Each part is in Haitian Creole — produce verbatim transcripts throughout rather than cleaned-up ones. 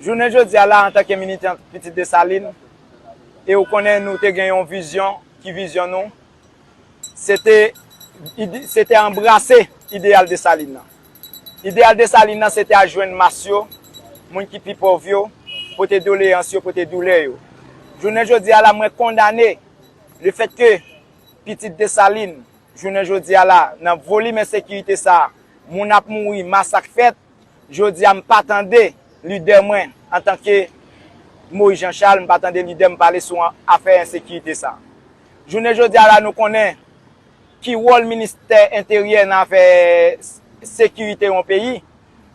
Jounen jodi a la, antanke militan Pitit Desalin, e ou konnen nou te gen yon vizyon, ki vizyon nou? Se te, ide- se te anbrase ideyal Desalin nan. Ideyal Desalin nan, se te al jwenn mas yo, moun ki pi pòv yo, pote doleyans yo, pote doulè yo. Jounen jodi a la, mwen kondane lefètke Pitit Desalin, jounen jodi a la, nan volim ensekirite sa, moun ap mouri, masak fèt, jodi a m pa tande lidè mwen antanke Moïse Jean Charles, m pa tande lidè m pale sou an- afè ensekirite sa. Jounen jodi a la, nou konnen ki wòl ministè enteryè nan afè s- sekirite yon peyi,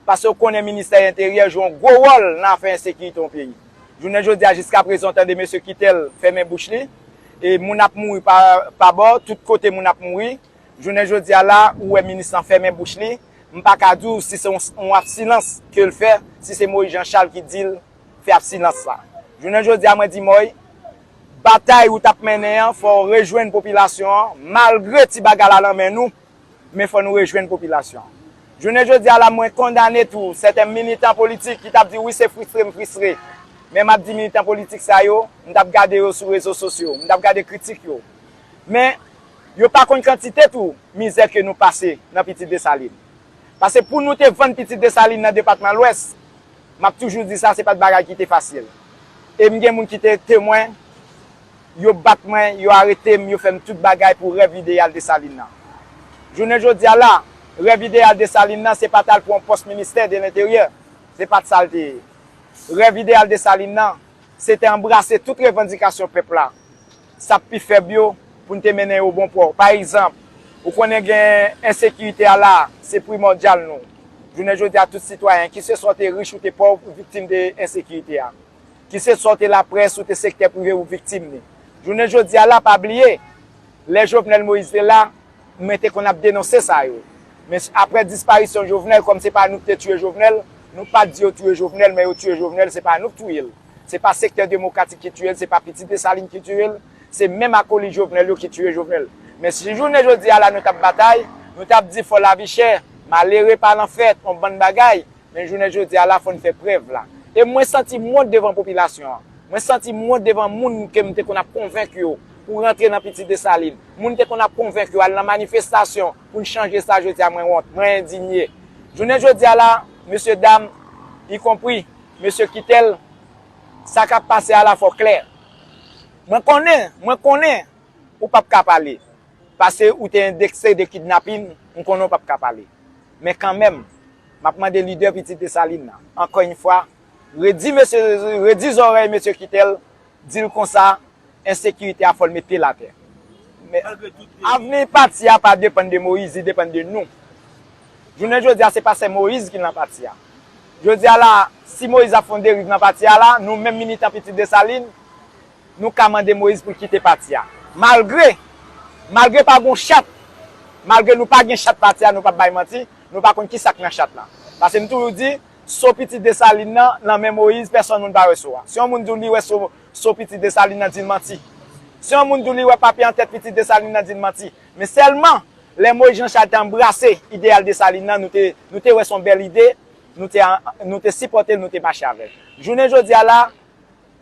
paske w konnen ministè enteryè jwe yon gwo wòl nan afè ensekirite yon peyi. Jounen jodi a, jiska prezan, w tande mesye Kitèl fèmen bouch li, e moun ap mouri pa, pa bò, tout kote moun ap mouri. Jounen jodi a la, ou wè minis lan fèmen bouch li. M pa ka di w si se yon, yon silans ke l fè, si se Moïse Jean Charles ki di l fè silans la. Jounen jodi a, mwen di Moy, batay ou t ap mennen an, fò w rejwenn popilasyon an, malgre ti bagay la nan men nou, men fò nou rejwenn popilasyon an. Jounen jodi a la, mwen kondane tou sèten militan politik ki t ap di, wi, se fristre m fristre. Men m ap di militan politik sa yo, m t ap gade yo sou rezo sosyo, m t ap gade kritik yo. Men, yo pa konn kantite tou mizè ke nou pase nan Pitit Desalin. Paske pou nou te vann Pitit Desalin nan depatman Lwès, m ap toujou di sa, se pa t bagay ki te fasil. E m gen moun ki te temwen, yo bat mwen, yo arete m, yo fè m tout bagay pou rèv ideyal Desalin nan. Jounen jodi a la, rèv ideyal Desalin nan, se pa t al pran pòs ministè de lenteryè. Se pa t sa l te ye. Rèv ideyal Desalin nan, se te anbrase tout revandikasyon pèp la. Sa k pi fèb yo, pou n te mennen yo bon pò. Pa egzanp, ou konnen gen ensekirite a la, se primòdyal nou. Jounen jodi a, tout sitwayen, kiseswa w te rich ou te pòv, ou viktim de ensekirite a. Kiseswa w te laprès ou te sektè prive, ou viktim li. Jounen jodi a la, pa bliye, lè Jovenel Moïse te la, mwen te konn ap denonse sa yo. Men s- apre disparisyon Jovenel, kòm se pa nou ki te tiye Jovenel, nou pa t di yo tiye Jovenel, men yo tiye Jovenel, se pa nou ki tiye l. Se pa sektè demokratik ki tiye l, se pa Pitit Desalin ki tiye l, se menm akolit Jovenel yo ki tiye Jovenel. Men si jounen jodi a la nou t ap batay, nou t ap di fò lavi chè, malere pa nan fèt, yon bann bagay, men jounen jodi a la fò n fè prèv la. E mwen santi m wont devan popilasyon an. Mwen santi m wont devan moun ke m te konn ap konvenk yo pou rantre nan Pitit Desalin. Moun te konn ap konvenk yo al nan manifestasyon pou n chanje sa, jodi a mwen wont, mwen endinye. Jounen jodi a la, mesye dam, ikonpri mesye Kitèl, sa k ap pase a la fò klè. Mwen konnen, mwen konnen ou p ap ka pale. Paske ou te endekse de kidnapin, m konnen ou p ap ka pale. Men kanmenm, m ap mande lidè Pitit Desalin nan, ankò yon fwa, redi mesye, redi zòrèy mesye Kitèl, di l konsa, ensekirite a fò l met pye l atè. Men avni pati a pa depann de Moyiz, li depann de nou. Jounen jodi a, se pa sè Moyiz ki nan pati a. Jodi a la, si Moyiz ap fè yon deriv nan pati a la, nou menm militan Pitit Desalin, nou ka mande Moyiz pou l kite pati a. Malgre, malgre pa gon chat, malgre nou pa gen chat pati a, nou p ap bay manti, nou pa konn kisa k nan chat la. Paske m toujou di, so Pitit Desalin nan, nan men Moyiz, pèsonn moun pa wè so a. Si yon moun di w li wè so, so Pitit Desalin nan, di l manti. Si yon moun di w li wè papye an tèt Pitit Desalin nan, di l manti. Men sèlman, lè Moyiz Jan Chal te anbrase ideyal Desalin nan, nou te, nou te wè se yon bèl ide, nou te, nou te sipòte l, nou te mache avè l. Jounen jodi a la,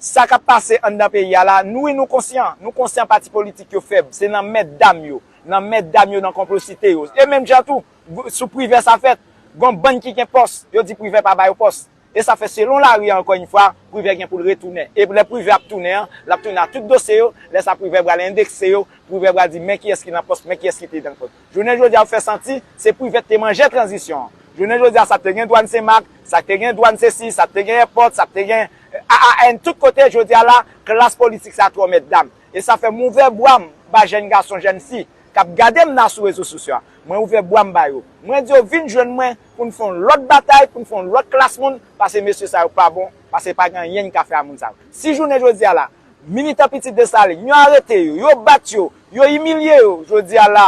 sa k ap pase anndan peyi a la, nou, wi, nou konsyan. Nou konsyan pati politik yo fèb. Se nan men dam yo. Nan men dam yo, nan konplisite yo. E menm jan tou, sou Privè sa fèt. Gon bann ki gen pòs, yo di Privè pa ba yo pòs. E sa fè selon lari a, ankò yon fwa, Privè gen pou l retounen. E lè Privè ap tounen an, l ap tounen ak tout dosye yo. Lè sa Privè pral endekse yo, Privè pral di men kiyès ki nan pòs, men kiyès ki te nan pòs. Jounen jodi a, yo fè santi se Privè k te manje tranzisyon an. Jounen jodi a, sa k te gen dwàn Senmak, sa k te gen dwàn sesi, sa k te gen èpòt, sa k te gen A A N, tout kote, jodi a la, klas politik sa twò mèt dam. E sa fè m ouvè bra m ba jèn gason, jèn fi k ap gade m nan sou rezo sosyo a. Mwen ouvè bra m ba yo. Mwen di yo vin jwenn mwen pou n fè yon lòt batay, pou n fè yon lòt klas moun, paske mesye sa yo pa bon, paske pa gen anyen n ka fè a moun sa yo. Si jounen jodi a la, militan Pitit Desalin, yo arete yo, yo bat yo, yo imilye yo, jodi a la,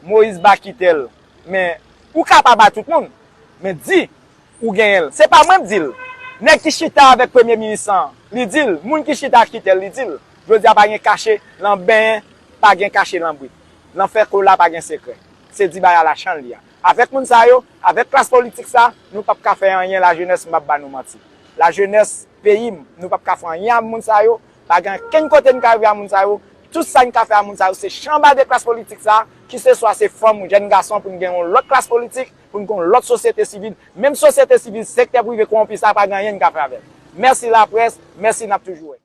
Moyiz ba Kitèl. Men, ou ka pa ba tout moun, men di, ou genyen l. Se pa mwen k di l. Nèg ki chita avèk premye minis lan, li di l. Moun ki chita ak Kitèl, li di l. Jodi a pa gen kache nan benyen, pa gen kache nan bwit. Nan fè kola pa gen sekrè. Se di bagay la jan l ye a. Avèk moun sa yo, avèk klas politik sa, nou p ap ka fè anyen, lajenès, m p ap ba nou manti. Lajenès peyi m, nou p ap ka fè anyen a moun sa yo, pa gen ankenn kote n ka rive a moun sa yo. Tout sa n ka fè a moun sa yo, se chanbade klas politik sa, kiseswa se fanm ou jèn gason, pou n gen yon lòt klas politik, pou n gen yon lòt sosyete sivil. Menm sosyete sivil, sektè prive kowonpi sa, pa gen anyen n ka fè avè l. Mèsi laprès, mèsi, n ap toujou wè.